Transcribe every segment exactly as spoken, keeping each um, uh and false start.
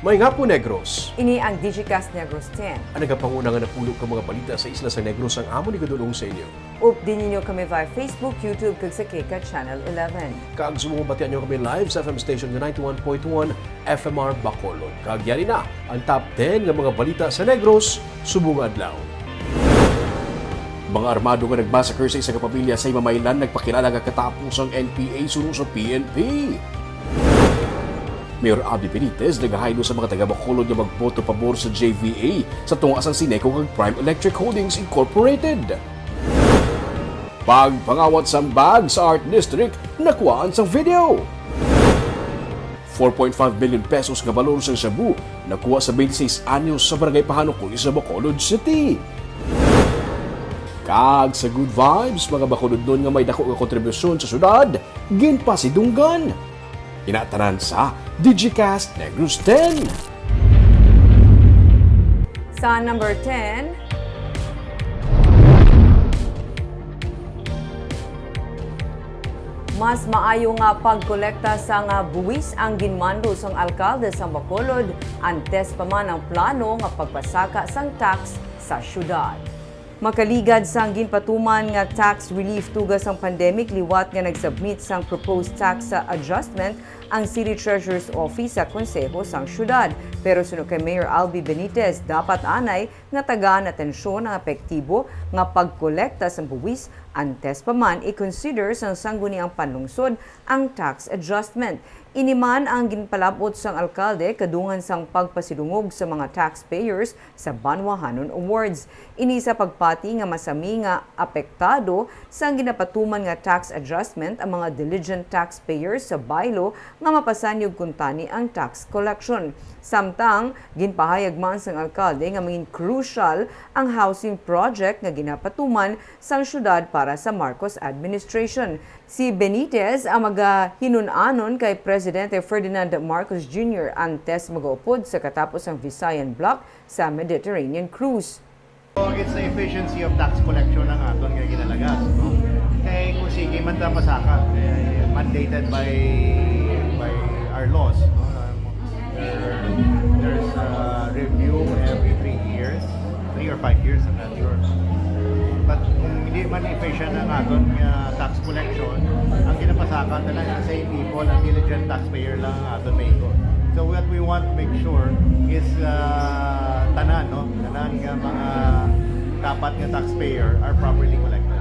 Maayong hapon, Negros. Ini ang Digicast Negros ten. Ang nagapanguna nga napulo ka mga balita sa isla sa Negros ang amon igadul-ong sa inyo. Updi ninyo kami via Facebook, YouTube, kag sa Kika Channel eleven. Kag subong mabatian nyo kami live sa F M station nga ninety-one point one F M R Bacolod. Kag yari na ang top ten nga mga balita sa Negros subong nga adlaw. Mga armado nga nagmassacre sa isa ka pamilya sa Himamaylan nagpakilala nga katapos ang N P A suno sa P N P. Mayor Abby Benitez nagahaylo sa mga taga Bacolod nga magboto pabor sa J V A sa tunga sang Sineco kag Prime Electric Holdings Incorporated. Pagpangawat sang bag sa Art District, nakuhaan sang video. Four point five million pesos nga balor sang shabu nakuha sa twenty-six anyos sa Barangay Pahanukoy sa Bacolod City. Kag sa good vibes, mga Bacolodnon nga may dako nga kontribusyon sa syudad, ginpasidunggan. Ina tanan sa Digicast Negros ten. Sa number ten, mas maayo nga pagkolekta sang buwis ang ginmando sang alkalde sang Bacolod, antes pa man ang plano nga pagpasaka sang tax sa syudad. Makaligad sang ginpatuman nga tax relief tuga sang pandemic liwat nga nag-submit sang proposed tax adjustment ang City Treasurer's Office sa Konseho sang Syudad. Pero suno kay Mayor Albi Benitez, dapat anay nga tagaan atensyon ang epektibo nga pagkolekta sang buwis antes pa man i-consider sang Sangguniang Panlungsod ang tax adjustment. Ini man ang ginpalab-ot sang alkalde kadungan sang pagpasidungog sa mga taxpayers sa Banwahanon Awards. Ini sa pagpati nga masami nga apektado sang ginapatuman nga tax adjustment ang mga diligent taxpayers sa baylo nga mapasanyog kuntani ang tax collection. Samtang, ginpahayag man sang alkalde nga mangin crucial ang housing project nga ginapatuman sang syudad para sa Marcos administration. Si Benitez ang magahinun-anon kay Presidente Ferdinand Marcos Junior antes magaupod sa katapos sang Visayan Bloc sa Mediterranean Cruise. Against the efficiency of tax collection ang aton nga ginalagas, no? Kay kung sige man ta pasaka, kay mandated by by our laws, no? There, there's a review every three years, three or five years, I'm not sure. But kung hindi man efficient ang aton nga tax collection, ang ginapasaka na lang sa same people, ang diligent taxpayer lang ang aton maigo. So what we want to make sure is uh, tanan, no? Tanan nga mga dapat nga taxpayer are properly collected.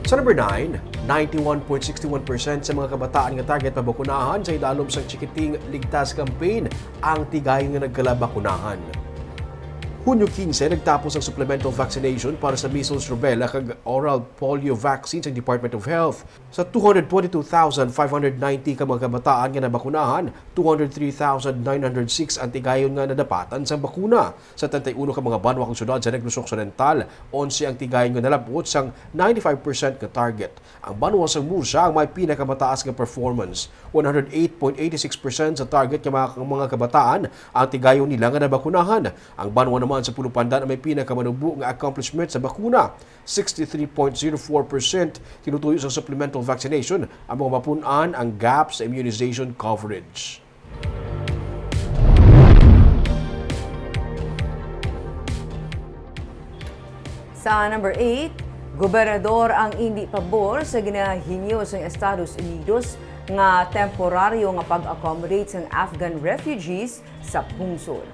Sa number nine, ninety-one point six one percent sa mga kabataan nga target mabakunahan sa idalom sang Chikiting Ligtas Campaign ang tigayon nga nagkalabakunahan. Hunyo quince, nagtapos ang supplemental vaccination para sa measles, rubella, kag oral polio vaccine sa Department of Health. Sa two hundred twenty-two thousand five hundred ninety ka mga kabataan nga nabakunahan, two hundred three thousand nine hundred six ang tigayon nga nadapatan sang bakuna. Sa treinta y uno ka mga banwa kag syudad sa Negros Occidental, onse ang tigayon nga nalab-ot sang ninety-five percent nga target. Ang banwa sang Musa ang may pinakamataas nga performance. One hundred eight point eight six percent sa target nga mga, mga kabataan ang tigayon nila nga nabakunahan. Ang banwa naman sa Pulupandan ang may pinakamanubo nga accomplishment sa bakuna. Sixty-three point zero four percent tinutuyo sa supplemental vaccination ang mga mapun-an ang gap sa immunization coverage. Sa number eight, gobernador ang indi pabor sa ginahinyo sang Estados Unidos nga temporaryo nga pag-accommodate sang Afghan refugees sa pungsod.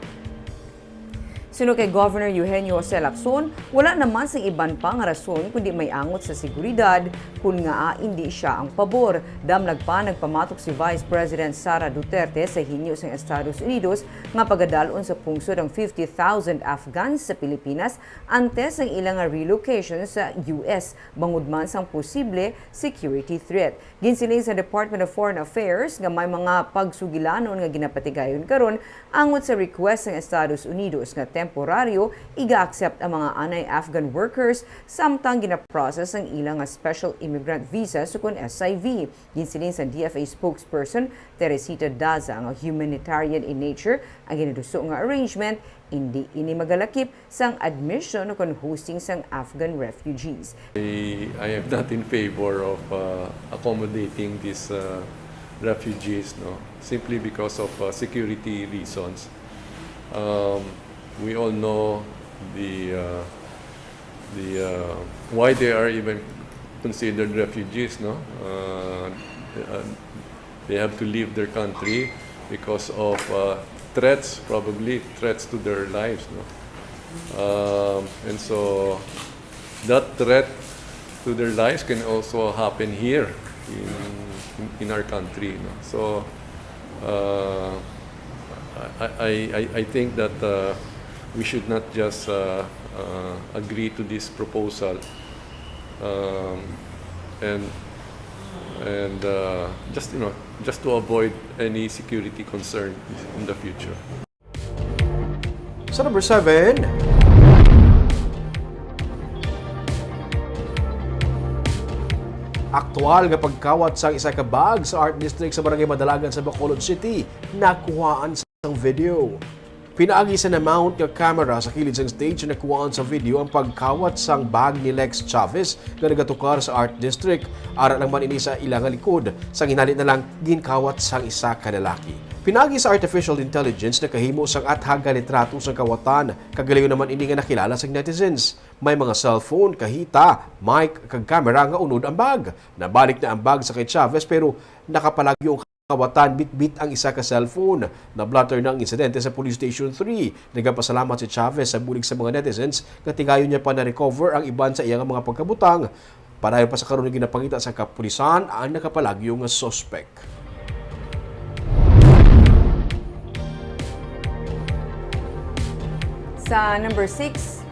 Suno kay Governor Eugenio Jose Lacson, wala naman sing iban pa nga rason kundi may angot sa seguridad kon ngaa indi sia ang pabor. Damlag pa, nagpamatok si Vice President Sara Duterte sa hinyo sang Estados Unidos nga pagadal-on sa pungsod ang fifty thousand Afghans sa Pilipinas antes ang ila nga relocation sa U S bangod man sang posible security threat. Ginsiling sa Department of Foreign Affairs nga may mga pagsugilanon nga ginapatigayon karon angot sa request sang Estados Unidos nga temporaryo, iga-accept ang mga anay Afghan workers samtang ginaprocess ang ila nga special immigrant visa sukon S I V. Ginsiling sang D F A spokesperson Teresita Daza nga humanitarian in nature ang ginaduso nga arrangement, indi ini magalakip sang admission o kon hosting sang Afghan refugees. I, I am not in favor of uh, accommodating these uh, refugees, no, simply because of uh, security reasons. Um, we all know the uh, the uh, why they are even considered refugees, no? Uh, uh, they have to leave their country because of uh, threats, probably threats to their lives, no? Um, and so that threat to their lives can also happen here in in, in our country, no? So uh, I, I, I- I think that uh, we should not just uh, uh, agree to this proposal um, and and uh, just you know just to avoid any security concern in the future. Sa number seven, aktual nga pagkawat sang isa ka bag sa Art District sa Barangay Madalagan sa Bacolod City, nakuhaan sang video. Pinaagi sa na-mount nga camera sa kilid sang stage, nakuhaan sa video ang pagkawat sang bag ni Lex Chavez nga nagatukar sa Art District. Ara lang man ini sa ila nga likod. Sang hinali na lang, ginkawat sang isa ka lalaki. Pinaagi sa artificial intelligence, nakahimo sang athag nga litrato sang kawatan. Kagalayon naman ini nga nakilala sang netizens. May mga cellphone, kahita, mic, kag camera nga unod ang bag. Nabalik na ang bag sa kay Chavez, pero nakapalagyo ang kawatan, bitbit ang isa ka cellphone. Na-blotter na ang insidente sa Police Station three. Nagapasalamat si Chavez sa bulig sa mga netizens nga tigayon niya pa na-recover ang iban sa iya nga mga pagkabutang. Padayon pa sa karon nga ginapangita sa kapulisan ang nakapalagyo nga suspek. Sa number six,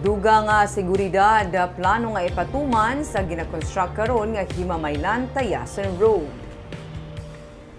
dugang nga seguridad, plano nga ipatuman sa ginakonstruct karon nga Himamaylan-Tayasan Road.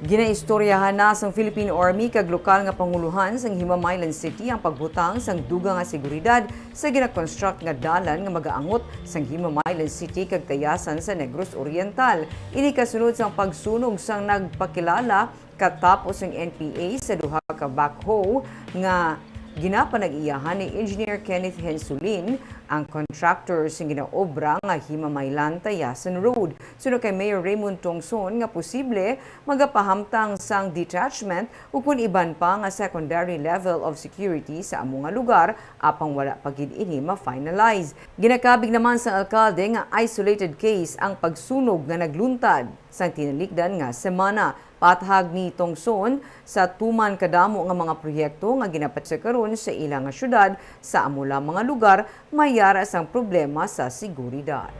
Ginaistoryahan na sang Philippine Army kag lokal nga pangulohan sang Himamaylan City ang pagbutang sang dugang nga seguridad sa ginakonstruct nga dalan nga magaangot sang Himamaylan City kag Tayasan sa Negros Oriental. Ini kasunod sang pagsunog sang nagpakilala katapos ang N P A sa duha ka backhoe nga ginapanag-iyahan ni Engineer Kenneth Hensulin, ang contractor sing ginaobra nga Himamaylan-Tayasan Road. Suno kay Mayor Raymond Tongson nga posible magapahamtang sang detachment ukon iban pa nga secondary level of security sa amo nga lugar, apang wala pa gid ini ma-finalize. Ginakabig naman sang alkalde nga isolated case ang pagsunog nga nagluntad sang tinalikdan nga semana. Pathag ni Tongson, sa tuman kadamo nga mga proyekto nga ginapatsa karon sa ila nga syudad, sa amo lamang nga lugar, may ara sang problema sa seguridad.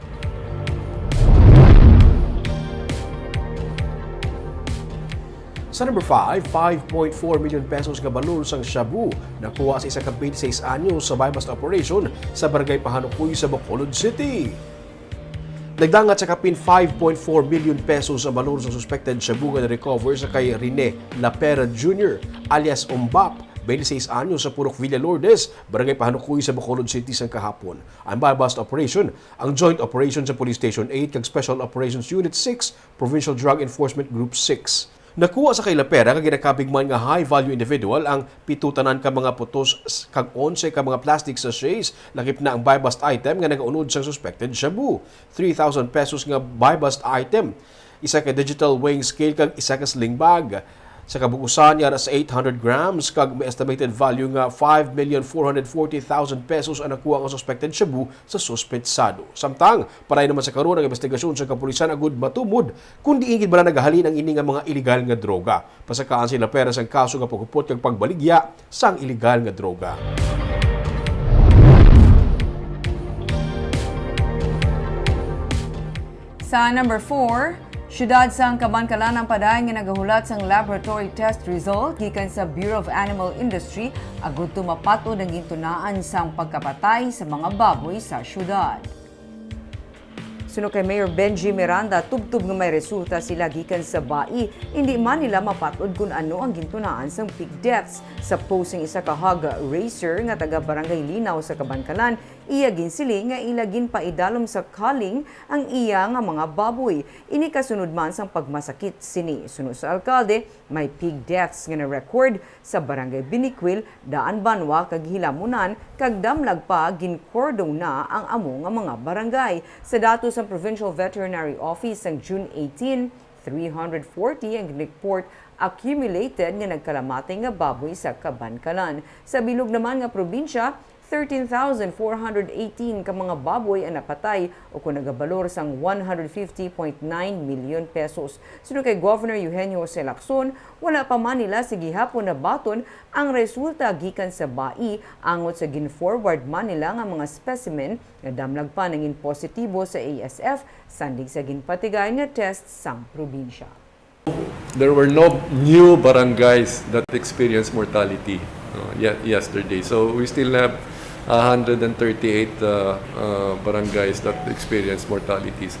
Sa number five, five point four million pesos nga balor sang shabu nakuha sa isa ka twenty-six anyos sa buy-bust operation sa Barangay Pahanukoy sa Bacolod City. Nagdangat sa kapin five point four million pesos ang balor sa suspected shabu nga na-recover sa kay Rene Lapera Junior alias Umbap, twenty-six anyos, sa Purok Villa Lourdes, Barangay Pahanukoy sa Bacolod City sang kahapon. Ang buy-bust operation ang joint operation sa Police Station eight kag Special Operations Unit six, Provincial Drug Enforcement Group six. Nakuha sa kay Lapera nga ginakabig man nga high-value individual ang pito tanan ka mga putos s- kag onse ka mga plastic sachets, lakip na ang buy-bust item nga nagaunod sang suspected shabu, three thousand pesos nga buy-bust item, isa ka digital weighing scale kag isa ka sling bag. Sa kabug-usan, yara sa eight hundred grams kag may estimated value nga five million four hundred forty thousand pesos ang nakuha nga suspected shabu sa suspetsado. Samtang, padayon naman sa karon ang investigasyon sa kapulisan agud matumod kon diin gid bala nagahalin ang ini nga mga iligal nga droga. Pasakaan si Lapera sang kaso nga paghupot kag pagbaligya sang iligal nga droga. Sa number four, siyudad sang Kabankalan ang padayon nga nagahulat sang laboratory test result gikan sa Bureau of Animal Industry agud to mapat-od ang gintunaan sang pagkapatay sa mga baboy sa siyudad. Suno kay Mayor Benji Miranda, tubtob nga may resulta sila gikan sa bai, hindi man nila mapatod kun ano ang gintunaan sang peak deaths. Sa post sang isa ka hog raiser nga taga Barangay Linaw sa Kabankalan, iya ginsiling nga ila ginpaidalom sa culling ang iya nga mga baboy. Ini kasunod man sang pagmasakit sini. Suno sa alkalde, may pig deaths nga na-record sa Barangay Binikwil, Daan Banwa, kag Hilamunan, kag damlag pa, ginkordon na ang amo nga mga barangay. Sa datos sang Provincial Veterinary Office, sang June eighteen, three hundred forty ang report accumulated nga nagkalamatay nga baboy sa Kabankalan. Sa bilog naman nga probinsya, thirteen thousand four hundred eighteen ka mga baboy ang napatay, o kon nagabalor sang one hundred fifty point nine million pesos. Suno kay Governor Eugenio Jose Lacson, wala pa man nila sa gihapon nabaton ang resulta gikan sa bai, angot sa gin-forward man nila nga mga specimen nga damlag pa nangin positibo sa A S F, sandig sa ginpatigayon nga test sang probinsya. There were no new barangays that experienced mortality uh, ye- yesterday. So we still have one hundred thirty-eight uh, uh, barangays that experienced mortalities.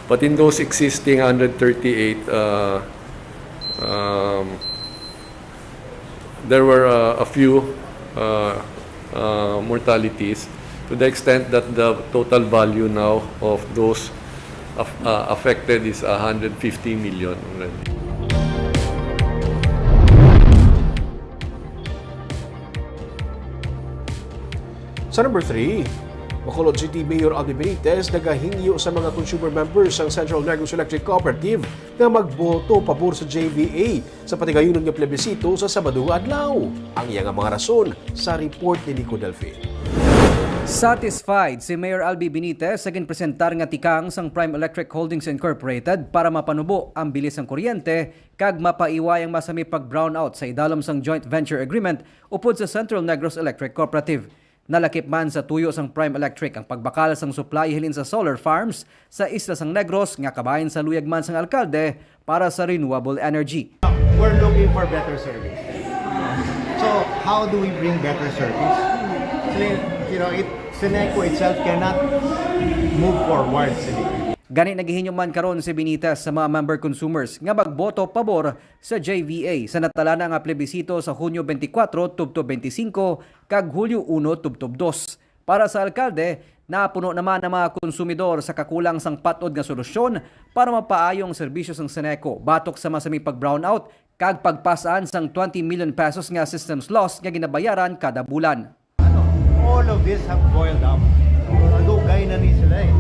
But in those existing one hundred thirty-eight, uh, um, there were uh, a few uh, uh, mortalities to the extent that the total value now of those af- uh, affected is one hundred fifty million already. Sa number three, Bacolod City Mayor Albi Benitez nagahingyo sa mga consumer members sang Central Negros Electric Cooperative nga magboto pabor sa J V A sa patigayunon nga plebisito sa Sabado nga adlaw. Ang iya nga mga rason sa report ni Nico Delfin. Satisfied si Mayor Albi Benitez sa ginpresentar nga tikang sang Prime Electric Holdings Incorporated para mapanubo ang bilis sang kuryente kag mapaiway ang masami pag-brownout sa idalom sang joint venture agreement upod sa Central Negros Electric Cooperative. Nalakip man sa tuyo sang Prime Electric ang pagbakal sang supply halin sa solar farms sa isla sang Negros nga kabahin sa luyag man sang alkalde para sa renewable energy. We're looking for better service. So how do we bring better service? Kasi, you know, it, Seneco itself cannot move forward. Sini. Gani nagihinyo man karon si Benitez sa mga member consumers nga magboto pabor sa J V A sa natalana nga plebisito sa Hunyo twenty-four tubtob twenty-five kag Hulyo uno tubtob dos. Para sa alkalde, napuno naman ang mga konsumidor sa kakulang sang patod nga solusyon para mapaayo ang serbisyo sang Seneco batok sa masami pag-brownout kag pagpas-an sang twenty million pesos nga systems loss nga ginabayaran kada bulan. All of this have boiled up. Malugay na ni sila eh.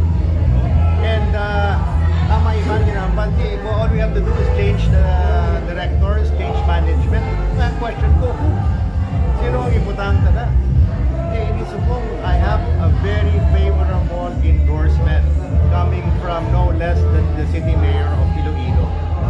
And uh, tama iban ginamban, di ko, all we have to do is change the directors, change management. Ang question ko, who? Sino ang ibutang ka na? Eh, ini subong, I have a very favorable endorsement coming from no less than the city mayor of Iloilo.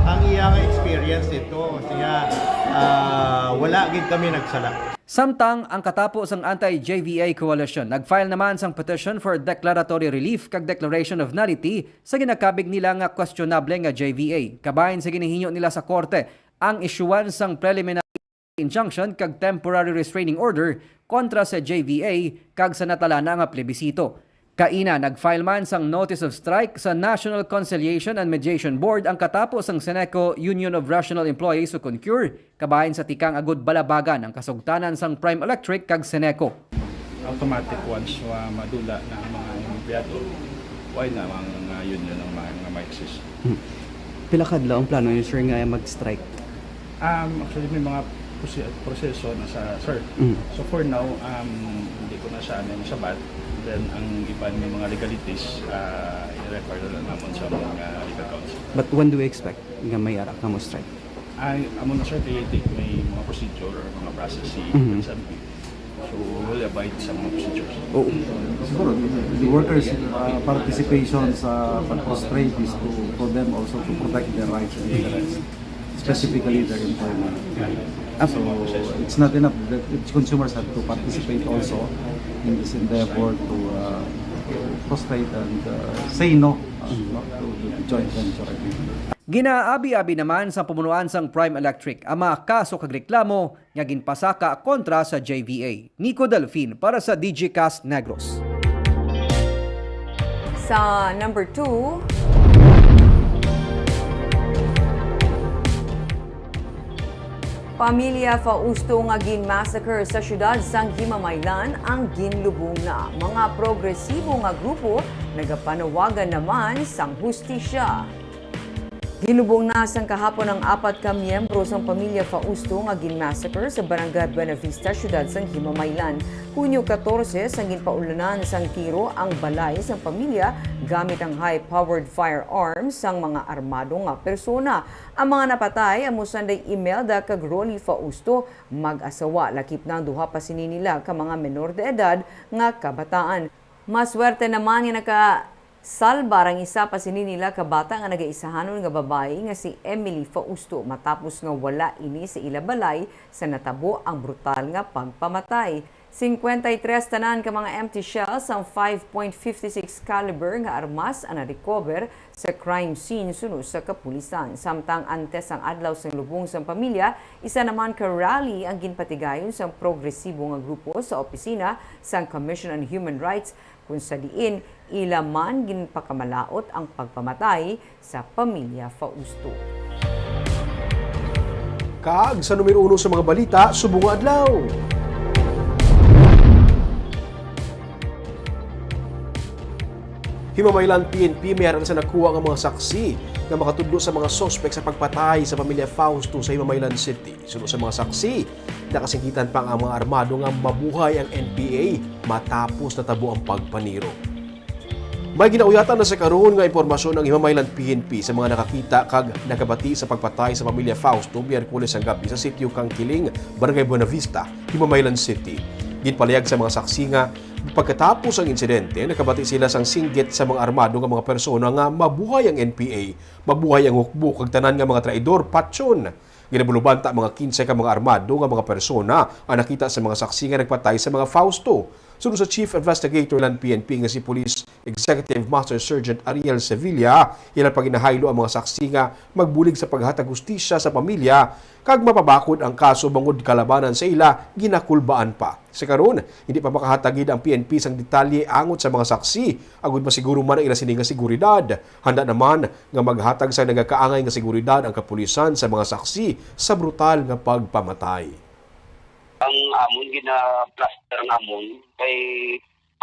Ang iyang experience dito, siya, ah, wala gid kami nagsala. Samtang ang katapo sang anti-J V A coalition nag-file naman sang petition for declaratory relief kag declaration of nullity sa ginakabig nila nga questionable nga J V A. Kabahin sa ginahinyo nila sa korte ang isyuhan sang preliminary injunction kag temporary restraining order kontra sa J V A kag sa natalana nga plebisito. Kaina, nag-file man sang notice of strike sa National Conciliation and Mediation Board ang katapo sang Seneco Union of Rational Employees o CONCUR, kabahin sa tikang agud balabagan ang kasugtanan sang Prime Electric kag Seneco. Automatic once uh, madula na ang mga empleyado, why na ang uh, union ang mga, mga ma-exist? Pila kadlaw ang plano niyo, sir, nga mag-strike? Um, actually, may mga proseso na sa sir. Mm. So for now, um, hindi ko na siya ano yung sabat. Then ang iban may mga legalities, uh, i-refer na lang naman sa mga legal counsel. But when do we expect nga may ara ka mo strike? Ay, amo na sir, may mga procedure or mga process si mm-hmm. So, we will abide sa mga procedures. Oo. Siguro, the workers' uh, participation sa pag-prostrate is to, for them also to protect their rights and interests, specifically their employment. So, it's not enough that consumers have to participate also in this endeavor to uh, prostrate and uh, say no uh, to the joint venture agreement. Ginaabi-abi naman sa pumunuan sang Prime Electric ang mga kaso kag reklamo nga ginpasaka kontra sa J V A. Nico Delfin para sa Digicast Negros. Sa number two, Pamilya Fausto nga gin-massacre sa siyudad sang Himamaylan ang ginlubong na. Mga progresibo nga grupo nagapanawagan naman sang hustisya. Ginlubong na sang kahapon ang apat ka miyembro sang pamilya Fausto nga gin-massacre sa Barangay Buenavista, siyudad sang Himamaylan. Hunyo katorse, sang ginpaulanan sang tiro ang balay sang pamilya gamit ang high-powered firearms sang mga armado nga persona. Ang mga napatay amo sanday Imelda kag Rolly Fausto, mag-asawa. Lakip na ang duha pa sini nila ka mga menor de edad nga kabataan. Maswerte naman nga nakasalbar ang isa pa sini nila ka bata nga nagaisahanon nga babayi nga si Emily Fausto, matapos nga wala ini sa ila balay sa natabo ang brutal nga pagpamatay. Singkwenta y tres tanan ka mga empty shells sang five point fifty six caliber nga armas ang na-recover sa crime scene, suno sa kapulisan. Samtang antes sang adlaw sang lubong sang pamilya, isa naman ka rally ang ginpatigayon sang progresibo nga grupo sa opisina sang Commission on Human Rights, kung sa diin ila man ginpakamalaot ang pagpamatay sa pamilya Fausto. Kag sa numero uno sa mga balita subong nga adlaw, Himamaylan P N P may aral sa nakuha nga mga saksi nga makatudlo sa mga suspek sa pagpatay sa pamilya Fausto sa Himamaylan City. Suno sa mga saksi, nakasinggitan pa ang mga armado nga mabuhay ang N P A matapos natabo ang pagpaniro. May ginauyatan na sa karon nga impormasyon ang Himamaylan P N P sa mga nakakita kag nakabati sa pagpatay sa pamilya Fausto Miyerkules sang gabi sa Sitio Kangkiling, Barangay Buenavista, Himamaylan City. Ginpalayag sa mga saksi nga pagkatapos ang insidente, nakabati sila sang singgit sa mga armado nga mga persona nga, "Mabuhay ang N P A, mabuhay ang hukbo, kag tanan nga mga traidor, patyon." Ginabulubanta mga kinse ka mga armado nga mga persona ang nakita sa mga saksi nga nagpatay sa mga Fausto. Suno sa Chief Investigator lang P N P nga si Police Executive Master Sergeant Ariel Sevilla, ila pa ginahaylo ang mga saksi nga magbulig sa paghatag hustisya sa pamilya kag mapabakod ang kaso bangod kalabanan sa ila ginakulbaan pa. Sa karon, hindi pa makahatag gid ang P N P sang detalye angot sa mga saksi, agud masiguro man ang ila sini nga seguridad. Handa naman nga maghatag sang nagakaangay nga seguridad ang kapulisan sa mga saksi sa brutal nga pagpamatay. Ang amon gina-plaster namon kay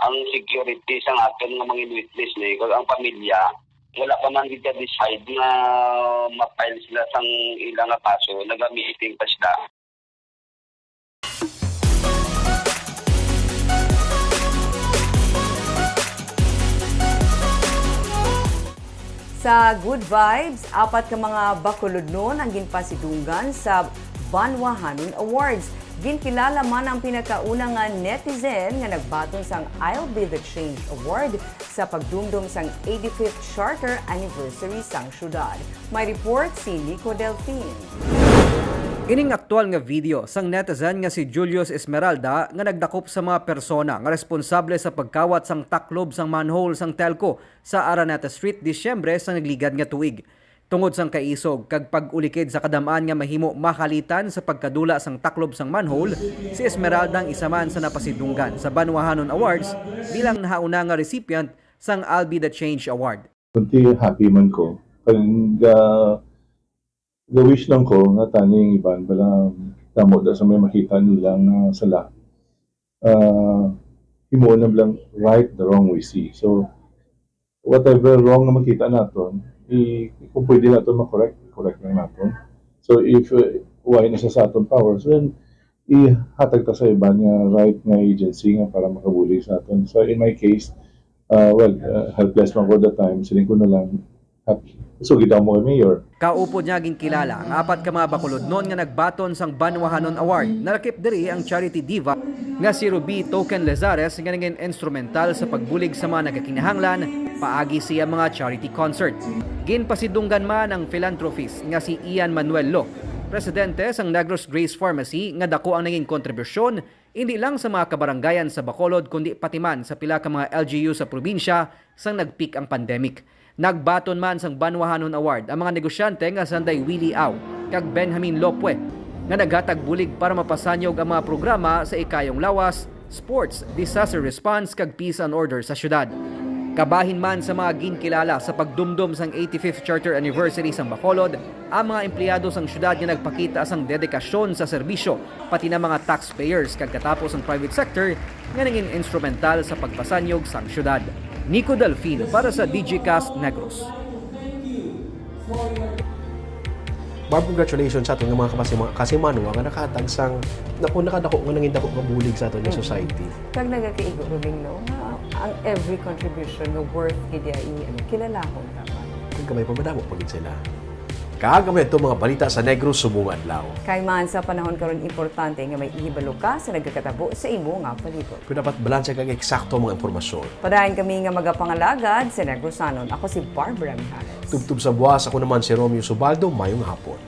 ang security sang aton nga mga witness ni, kag ang pamilya, wala pa man gid ka-decide nga ma-file sila sang ila nga kaso, naga-meeting pa sila. Sa Good Vibes, apat ka mga bakulodnon ang ginpasidunggan sa Banwahanon Awards. Ginkilala man ang pinakauna nga netizen nga nagbaton sang I'll Be the Change Award sa pagdumdom sang eighty-fifth Charter Anniversary sang syudad. May report si Nico Delfin. Ining aktual nga video sang netizen nga si Julius Esmeralda nga nagdakop sa mga persona nga responsable sa pagkawat sang taklob sang manhole sang Telco sa Araneta Street, Disyembre sang nagligad nga tuig. Tungod sang kaisog kag pag-ulikid sa kadam-an nga mahimo mahalitan sa pagkadula sang taklob sang manhole, si Esmeralda ang isa man sa napasidunggan sa Banwahanon Awards bilang nahauna nga recipient sang I'll Be the Change Award. Kunti happy man ko. Pag, ah, ga-wish lang ko nga tani ang iban bala damo da sa may makita nila nga sala. Ah, himuon na lang right the wrong we see. So, whatever wrong nga makita naton, i-, kung pwede naton ma-correct, correct lang naton. So, if, uh, way na siya sa aton powers, then ihatag ta sa iban nga right nga agency nga para makabulig sa aton. So, in my case, uh, well, uh, helpless man ko that time, siling ko na lang, at sugid mo kay Mayor. Kaupod niya ginkilala ang apat ka mga bakulodnon nga nagbaton sang Banwahanon Award. Nalakip diri ang charity diva nga si Ruby Token Lezares nga naging instrumental sa pagbulig sa mga nagakinahanglan paagi sa iya mga charity concert. Ginpasidunggan man ang philanthropist nga si Ian Manuel Lo, presidente sang Negros Grace Pharmacy, nga dako ang naging kontribusyon indi lang sa mga kabarangayan sa Bacolod, kundi pati man sa pila ka mga L G U sa probinsya sang nag-peak ang pandemic. Nagbaton man sang Banwahanon Award ang mga negosyante nga sanday Willie Au kag Benjamin Lopue, nga naghatag bulig para mapasanyog ang mga programa sa ikayong lawas, sports, disaster response, kag peace and order sa syudad. Kabahin man sa mga ginkilala sa pagdumdom sang eighty-fifth Charter Anniversary sang Bacolod, ang mga empleyado sang syudad nga nagpakita sang dedikasyon sa serbisyo, pati na mga taxpayers kag katapo sang private sector nga nangin instrumental sa pagpasanyog sang syudad. Nico Delfin para sa Digicast Negros. Barb, congratulations sa aton nga mga kapasima- kasimanwa nga nakahatag sang, naku, nakadako nga nangin dako nga bulig sa aton nga Mm. society. Kag nagakaigo, Roming, no, nga ang every contribution nga worth gid iya i-, ano, kilalahon dapat. Kag gamay pa, madamo pa gid sila. Kag gamay to mga balita sa Negros subong adlaw. Kay man sa panahon karon, importante nga may ihibalo ka sa nagakatabo sa imo nga palibot. Kung dapat balanse kag eksakto ang mga impormasyon. Padayon kami nga magapangalagad sa Negrosanon. Ako si Barbara Mijares. Tubtob sa buwas, ako naman si Romeo Subaldo. Mayong hapon.